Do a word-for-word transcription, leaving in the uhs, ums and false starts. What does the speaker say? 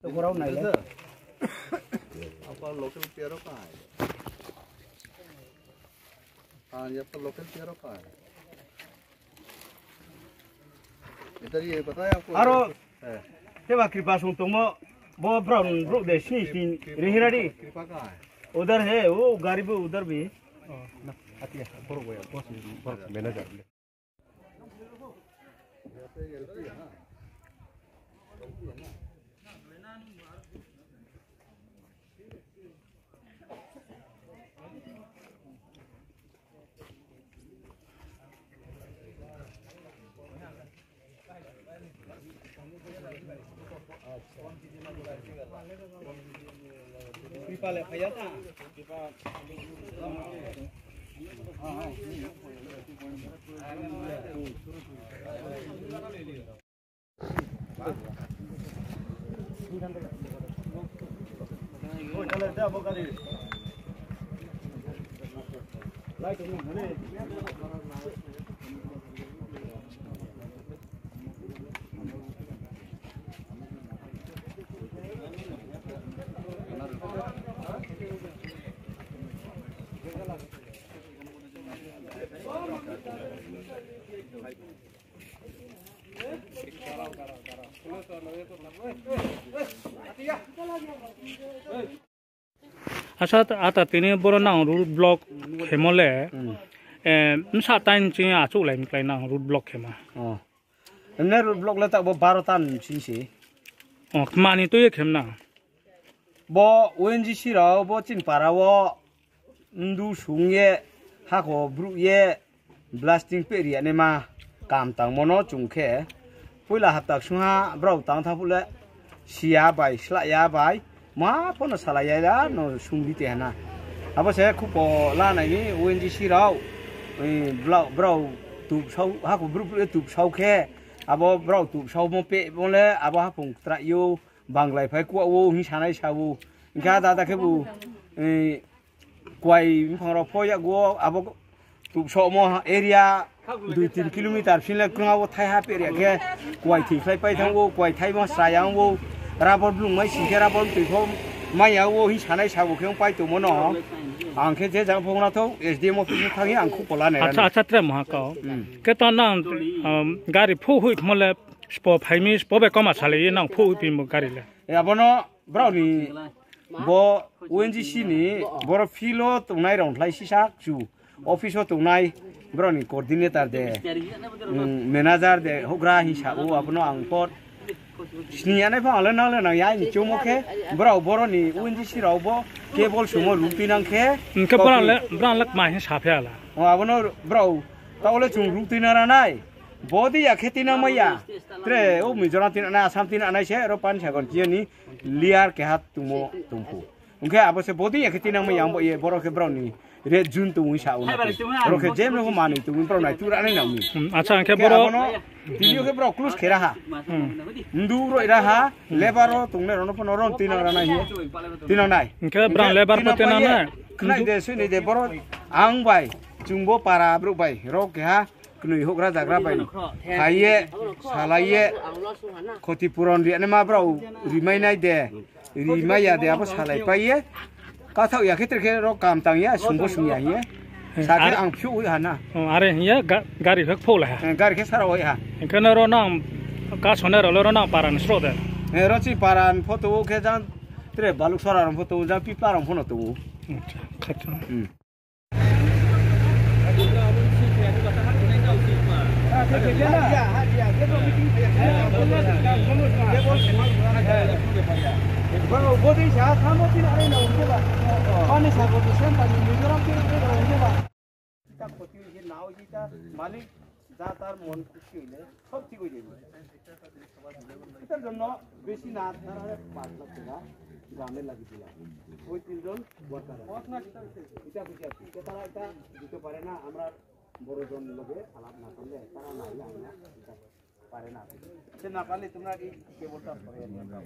Rao nai le. Apa local piaro kai. Ah, ya apa local piaro kai. Aro, keba kripa song tongmo, bo brown brouh de sini sini rihirari. Udhar hai, wo gari bhi udhar bhi. Manager. Asa, ata tini boro nang road block khemo le, eh, bsa time chini achouhlai mklái nang road block khema. Oh. Emne road block le ta bo baro ta ni chini se. Oh, kmani tui ye khem na. Bo O N G C rao bo chini para wo mdu sung ye, hako brouh ye, blasting peh ri ya naima kam tangmo no chung khe, poila hapta ksungha brao tang tha phuh le, siya bai, slahya bai, ma pho no salai ya ya no sung di te hana. Abo se khupo la nai ni O N G C rao, eh, bla-, brao tubsao, hako brouh brouh ye tubsao khe, abo brao tubsaomo pehmo le, abo haphung ktra yo, banglai phai kuah wo, hing sanai sa wo. Hing khe ada ada khe bo, eh, kuai mphang rao pho yakgu wo, abo tubsaomo area dui tin kilometer sing le krungha wo thaiha peh ri ya khe, kuai thoi khlai pai thanng wo, kuai thaimo sra ya ong wo, rubber blung mai sing khe rubber toi pho mai ya wo, hing sanai sa wo khe ong pai tongmo no. Ang khe je jang pho na thou, S D M office thanng ye ang khupo la nai ra. Acha, tre mha kau. Khe to nang, um, gari phuh hoih khmo le, spo phai mi, spo bai koma salai ye nang phuh hoih phi mo gari le. E, abo no brao ni bo O N G C ni boro field wo tongnai rao thlai sisa chu office wo tongnai brao ni coordinator de, mm, manager de, houhgra hing sa ou, abo no ang pho sini ya nai pho ang le nang le nang ya, aini choumo khe brao boro ni O N G C rao bo cable sumo ruh tuinang khe. Hing khe brao le, brao le kma hing sa phi ya la. O, abo no brao taoh le chung ruh tuinang ra nai. Bodei ya khe tuinang mai ya. Tre o Mizoram tuinang nai, Assam tuinang nai se, aro Panisagar chini layer keha tongmo tong pho. Ong khe abo se bodei ya khe tuinang mai ya, ong bo ye boro khe brao ni red zone tong hing sa ou na. Aro khe je mno pho manoi tong brao nai tu ra nai nang mi. Hmm, acha, ong khe boro abo no tini yo khe brao close khe ra ha. Mdu roi ra ha, labour wo tongnai rao no pho no ron tuinang ra nai hing ye. Tuinang nai. Ong khe brao labour pho tuinang nai. Khnai de, sui nai de boro ang bai, chung bo para brouh bai, ro keha, knoi houhgra zagra bai phai ye, salai ye, khoti puron ri ya naima brao rimai nai de, rimai ya de, abo salai pai ye, kathaoh ya khe tre khe ro kam tang ya, sung bo sung ya hing ye. Sa khe ang phiouh hoih ha na. Are hing ye gari khe phouhlai ha. Gari khe sara hoih ha. Hing khe no ro nang kasonai rao le ro nang para ni sroh de. Ro chini para ni pho tong ou khe jang tre Baluksora rao pho tong ou, jang Pipla rao pho no tong ou. Ita khoti hoih khe nao je ita malik ja tar mon khusi hoile sob thik oi jai. Itar jonno besi na thara re পাঁচ লাখ টাকা গ্রামে লাগিয়ে দিলাম। ওই তিনজন worker. Ita khusi achi. Ita tara ita দিতে পারে না, আমরা বড় জন লোকে আলাপ না করলে তারা না হলে আমরা দিতে পারে না। সে না পারলে তোমরা এই কেবলটা ধরে নিয়ে যাও।